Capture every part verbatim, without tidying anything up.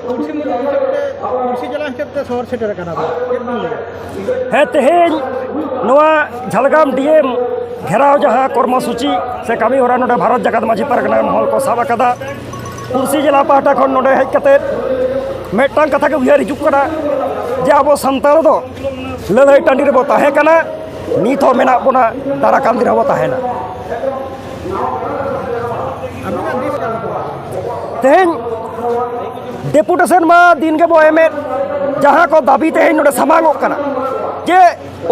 ᱯᱩᱲᱥᱤ ᱢᱩᱞᱩᱠ ᱦᱤᱥᱟᱹᱵ ᱛᱮ, ᱯᱩᱲᱥᱤ ᱡᱮᱞᱟ ᱦᱤᱥᱟᱹᱵ ᱛᱮ ᱥᱚᱦᱚᱨ ᱥᱮᱴᱮᱨ ᱟᱠᱟᱱᱟ ᱵᱚᱱ᱾ ᱪᱮᱫ ᱵᱤᱱ ᱞᱟᱹᱭᱟ? ᱦᱮᱸ, ᱛᱮᱦᱮᱧ ᱱᱚᱣᱟ ᱡᱷᱟᱲᱜᱨᱟᱢ ᱰᱤ ᱮᱢ ᱜᱷᱮᱨᱟᱣ ᱡᱟᱦᱟᱸ ᱠᱚᱨᱢᱚ ᱥᱩᱪᱤ ᱥᱮ ᱠᱟᱹᱢᱤ ᱦᱚᱨᱟ ᱱᱚᱰᱮ ᱵᱷᱟᱨᱚᱛ ᱡᱟᱠᱟᱛ ᱢᱟᱹᱡᱷᱤ ᱯᱟᱨᱜᱟᱱᱟ ᱢᱚᱦᱚᱞ ᱠᱚ ᱥᱟᱵ ᱟᱠᱟᱫᱟ, ᱯᱩᱲᱥᱤ ᱡᱮᱞᱟ ᱯᱟᱦᱴᱟ ᱠᱷᱚᱱ ᱱᱚᱰᱮ ᱦᱮᱡ ᱠᱟᱛᱮ ᱢᱤᱫᱴᱟᱝ ᱠᱟᱛᱷᱟ ᱜᱮ ᱩᱭᱦᱟᱹᱨ ᱦᱤᱡᱩᱜ ᱠᱟᱱᱟ ᱡᱮ ᱟᱵᱚ ᱥᱟᱱᱛᱟᱲ ᱫᱚ ᱞᱟᱹᱲᱦᱟᱹᱭ ᱴᱟᱺᱰᱤ ᱨᱮᱵᱚ ᱛᱟᱦᱮᱸ ᱠᱟᱱᱟ, ᱱᱤᱛ ᱦᱚᱸ ᱢᱮᱱᱟᱜ ᱵᱚᱱᱟ, ᱫᱟᱨᱟ ᱠᱟᱱ ᱫᱤᱱ ᱦᱚᱸᱵᱚ ᱛᱟᱦᱮᱱᱟ᱾ ᱛᱮᱦᱮᱧ ᱰᱮᱯᱩᱴᱮᱥᱚᱱ ᱢᱟ ᱫᱤᱱ ᱜᱮᱵᱚ ᱮᱢᱮᱫ, ᱡᱟᱦᱟᱸ ᱠᱚ ᱫᱟᱹᱵᱤ ᱛᱮᱦᱮᱧ ᱱᱚᱰᱮ ᱥᱟᱢᱟᱝᱚᱜ ᱠᱟᱱᱟ ᱡᱮ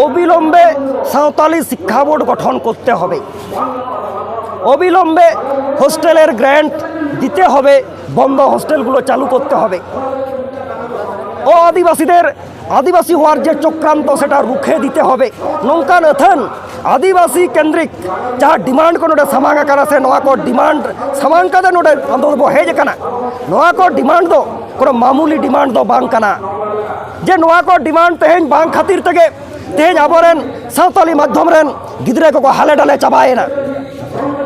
ᱚᱵᱤᱞᱚᱢᱵᱮ ᱥᱟᱶᱛᱟᱞᱤ শিক্ষা বোর্ড গঠন করতে হবে, অবিলম্বে হোস্টেলের গ্র্যান্ট দিতে হবে, বন্ধ হোস্টেলগুলো চালু করতে হবে। ও আদিবাসীদের আদিবাসী হওয়ার যে চক্রান্ত, সেটা রুখে দিতে হবে। ᱱᱚᱝᱠᱟᱱ ᱟᱹᱛᱷᱟᱹᱱ ᱟᱹᱫᱤᱵᱟᱹᱥᱤ ᱠᱮᱱᱫᱨᱤᱠ ᱡᱟᱦᱟᱸ ᱰᱤᱢᱟᱱᱰ ᱠᱚ ᱱᱚᱰᱮ ᱥᱟᱢᱟᱝ ᱟᱠᱟᱱᱟ, ᱥᱮ ᱱᱚᱣᱟ ᱠᱚ ᱰᱤᱢᱟᱱᱰ ᱥᱟᱢᱟᱝ ᱠᱟᱛᱮ ᱱᱚᱰᱮ ᱟᱱᱫᱳᱞᱚᱱ ᱵᱚ ᱦᱮᱡ ᱟᱠᱟᱱᱟ, ᱱᱚᱣᱟ ᱠᱚ ᱰᱤᱢᱟᱱᱰ ᱫᱚ ᱠᱳᱱᱳ ᱢᱟᱢᱩᱞᱤ ᱰᱤᱢᱟᱱᱰ ᱫᱚ ᱵᱟᱝ ᱠᱟᱱᱟ᱾ ᱡᱮ ᱱᱚᱣᱟ ᱠᱚ ᱰᱤᱢᱟᱱᱰ ᱛᱮᱦᱮᱧ ᱵᱟᱝ ᱠᱷᱟᱹᱛᱤᱨ ᱛᱮᱜᱮ ᱛᱮᱦᱮᱧ ᱟᱵᱚᱨᱮᱱ ᱥᱟᱶᱛᱟᱞᱤ ᱢᱟᱫᱽᱫᱷᱚᱢ ᱨᱮᱱ ᱜᱤᱫᱽᱨᱟᱹ ᱠᱚᱠᱚ ᱦᱟᱞᱮ ᱰᱟᱞᱮ ᱪᱟᱵᱟᱭᱮᱱᱟ᱾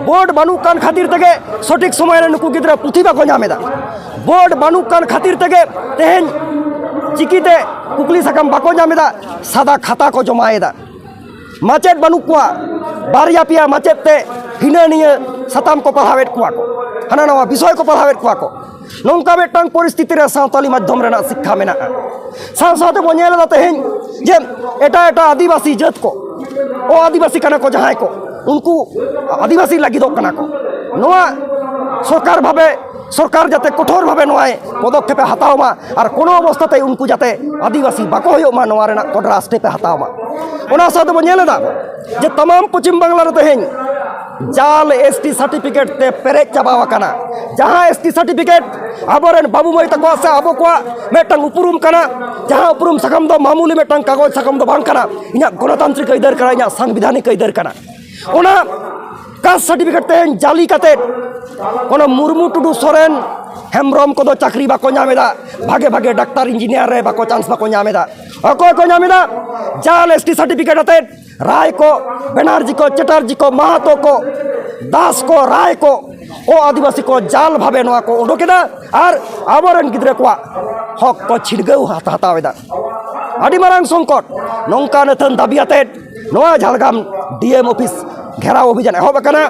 ᱵᱳᱨᱰ ᱵᱟᱹᱱᱩᱜ ᱠᱟᱱ ᱠᱷᱟᱹᱛᱤᱨ ᱛᱮᱜᱮ ᱥᱚᱴᱷᱤᱠ ᱥᱚᱢᱚᱭ ᱨᱮ ᱱᱩᱠᱩ ᱜᱤᱫᱽᱨᱟᱹ ᱯᱩᱛᱷᱤ ᱵᱟᱠᱚ ᱧᱟᱢ ᱮᱫᱟ᱾ ᱵᱳᱨᱰ ᱵᱟᱹᱱᱩᱜ ᱠᱟᱱ ᱠᱷᱟᱹᱛᱤᱨ ᱛᱮᱜᱮ ᱛᱮᱦᱮᱧ ᱪᱤᱠᱤᱛᱮ ᱠᱩᱠᱞᱤ ᱥᱟᱠᱟᱢ ᱵᱟᱠᱚ ᱧᱟᱢ ᱮᱫᱟ, ᱥᱟᱫᱟ ᱠᱷᱟᱛᱟ ᱠᱚ ᱡᱚᱢᱟᱭᱮᱫᱟ᱾ ᱢᱟᱪᱮᱫ ᱵᱟᱹᱱᱩᱜ ᱠᱚᱣᱟ, ᱵᱟᱨᱭᱟ ᱯᱮᱭᱟ ᱢᱟᱪᱮᱫ ᱛᱮ ᱦᱤᱱᱟᱹ ᱱᱤᱭᱟᱹ ᱥᱟᱛᱟᱢ ᱠᱚ ᱯᱟᱲᱦᱟᱣᱮᱫ ᱠᱚᱣᱟ ᱠᱚ, ᱦᱟᱱᱟ ᱱᱟᱣᱟ ᱵᱤᱥᱚᱭ ᱠᱚ ᱯᱟᱲᱦᱟᱣᱮᱫ ᱠᱚᱣᱟ ᱠᱚ᱾ ᱱᱚᱝᱠᱟ ᱢᱤᱫᱴᱟᱝ ᱯᱚᱨᱤᱥᱛᱷᱤᱛᱤ ᱨᱮ ᱥᱟᱶᱛᱟᱞᱤ ᱢᱟᱫᱽᱫᱷᱚᱢ ᱨᱮᱱᱟᱜ ᱥᱤᱠᱠᱷᱟ ᱢᱮᱱᱟᱜᱼᱟ᱾ ᱥᱟᱶ ᱥᱟᱶᱛᱮ ᱵᱚᱱ ᱧᱮᱞ ᱮᱫᱟ ᱛᱮᱦᱮᱧ ᱡᱮ ᱮᱴᱟᱜ ᱮᱴᱟᱜ ᱟᱹᱫᱤᱵᱟᱹᱥᱤ ᱡᱟᱹᱛ ᱠᱚ, ᱚ ᱟᱹᱫᱤᱵᱟᱹᱥᱤ ᱠᱟᱱᱟ ᱠᱚ ᱡᱟᱦᱟᱸᱭ ᱠᱚ, ᱩᱱᱠᱩ ᱟᱹᱫᱤᱵᱟᱹᱥᱤ ᱞᱟᱹᱜᱤᱫᱚᱜ ᱠᱟᱱᱟ ᱠᱚ᱾ ᱱᱚᱣᱟ ᱥᱚᱨᱠᱟᱨ ᱵᱷᱟᱵᱮ, ᱥᱚᱨᱠᱟᱨ ᱡᱟᱛᱮ ᱠᱚᱴᱷᱳᱨ ᱵᱷᱟᱵᱮ ᱱᱚᱣᱟᱭ ᱯᱚᱫᱚᱠᱷᱮᱯᱮ ᱦᱟᱛᱟᱣ ᱢᱟ ᱟᱨ ᱠᱳᱱᱳ ᱚᱵᱚᱥᱛᱷᱟ ᱛᱮ ᱩᱱᱠᱩ ᱡᱟᱛᱮ ᱟᱹᱫᱤᱵᱟᱹᱥᱤ ᱵᱟᱠᱚ ᱦᱩᱭᱩᱜ ᱢᱟ, ᱱᱚᱣᱟ ᱨᱮᱱᱟᱜ ᱠᱚᱰᱨᱟ ᱥᱴᱮᱯ ᱮ ᱦᱟᱛᱟᱣ ᱢᱟ᱾ ᱚᱱᱟ ᱥᱟᱶᱛᱮ ᱵᱚᱱ ᱧᱮᱞ ᱮᱫᱟ ᱡᱮ ᱛᱟᱢᱟᱢ ᱯᱚᱪᱷᱤᱢ ᱵᱟᱝᱞᱟ ᱨᱮ ᱛᱮᱦᱮᱧ ᱡᱟᱞ ᱮᱥ ᱴᱤ ᱥᱟᱨᱴᱤᱯᱷᱤᱠᱮᱴ ᱛᱮ ᱯᱮᱨᱮᱡ ᱪᱟᱵᱟᱣ ᱟᱠᱟᱱᱟ᱾ ᱡᱟᱦᱟᱸ ᱮᱥ ᱴᱤ ᱥᱟᱨᱴᱤᱯᱷᱤᱠᱮᱴ ᱟᱵᱚᱨᱮᱱ ᱵᱟᱹᱵᱩ ᱢᱟᱹᱭ ᱛᱟᱠᱚᱣᱟᱜ ᱥᱮ ᱟᱵᱚ ᱠᱚᱣᱟᱜ ᱢᱤᱫᱴᱟᱝ ᱩᱯᱨᱩᱢ ᱠᱟᱱᱟ, ᱡᱟᱦᱟᱸ ᱩᱯᱨᱩᱢ ᱥᱟᱠᱟᱢ ᱫᱚ ᱢᱟᱢᱩᱞᱤ ᱢᱤᱫᱴᱟᱝ ᱠᱟᱜᱚᱡᱽ ᱥᱟᱠᱟᱢ ᱫᱚ ᱵᱟᱝ ᱠᱟᱱᱟ, ᱤᱧᱟᱹᱜ ᱜᱚᱱᱚᱛᱟᱱᱛᱨᱤᱠ ᱟᱹᱭᱫᱟᱹᱨ ᱠᱟᱱᱟ, ᱤᱧᱟᱹᱜ ᱥᱟᱝᱵᱤᱫᱷᱟᱱᱤᱠ ᱟᱹᱭᱫᱟᱹᱨ ᱠᱟᱱᱟ᱾ ᱚᱱᱟ ᱠᱟᱥᱴ ᱥᱟᱨᱴᱤᱯᱷᱤᱠᱮᱴ ᱛᱮᱦᱮᱧ ᱡᱟᱞᱤ ᱠᱟᱛᱮ ᱠᱳᱱᱳ ᱢᱩᱨᱢᱩ, ᱴᱩᱰᱩ, ᱥᱚᱨᱮᱱ, ᱦᱮᱢᱵᱨᱚᱢ ᱠᱚᱫᱚ ᱪᱟᱹᱠᱨᱤ ᱵᱟᱠᱚ ᱧᱟᱢ ᱮᱫᱟ, ᱵᱷᱟᱜᱮ ᱵᱷᱟᱜᱮ ᱰᱟᱠᱛᱟᱨ ᱤᱧᱡᱤᱱᱤᱭᱟᱨ ᱨᱮ ᱵᱟᱠᱚ ᱪᱟᱱᱥ ᱵᱟᱠᱚ ᱧᱟᱢ ᱮᱫᱟ᱾ ᱚᱠᱚᱭ ᱠᱚ ᱧᱟᱢ ᱮᱫᱟ? ᱡᱟᱞ ᱮᱥ ᱴᱤ ᱥᱟᱨᱴᱤᱯᱷᱤᱠᱮᱴ ᱟᱛᱮᱫ ᱨᱟᱭ ᱠᱚ, ᱵᱮᱱᱟᱨᱡᱤ ᱠᱚ, ᱪᱮᱴᱟᱨᱡᱤ ᱠᱚ, ᱢᱟᱦᱟᱛᱚ ᱠᱚ, ᱫᱟᱥ ᱠᱚ, ᱨᱟᱭ ᱠᱚ, ᱠᱚ ᱟᱹᱫᱤᱵᱟᱹᱥᱤ ᱠᱚ ᱡᱟᱞ ᱵᱷᱟᱵᱮ ᱱᱚᱣᱟ ᱠᱚ ᱩᱰᱩᱠ ᱮᱫᱟ ᱟᱨ ᱟᱵᱚᱨᱮᱱ ᱜᱤᱫᱽᱨᱟᱹ ᱠᱚᱣᱟᱜ ᱦᱚᱠ ᱠᱚ ᱪᱷᱤᱰᱜᱟᱹᱣ ᱦᱟᱛ-, ᱦᱟᱛᱟᱣ ᱮᱫᱟ᱾ ᱟᱹᱰᱤ ᱢᱟᱨᱟᱝ ᱥᱚᱝᱠᱚᱴ᱾ ᱱᱚᱝᱠᱟᱱ ᱟᱹᱛᱷᱟᱹᱱ ᱫᱟᱹᱵᱤ ᱟᱛᱮᱫ ᱱᱚᱣᱟ ᱡᱷᱟᱲᱜᱨᱟᱢ ᱰᱤ ᱮᱢ ᱚᱯᱷᱤᱥ ᱜᱷᱮᱨᱟᱣ ᱚᱵᱷᱤᱡᱟᱱ ᱮᱦᱚᱵ ᱟᱠᱟᱱᱟ᱾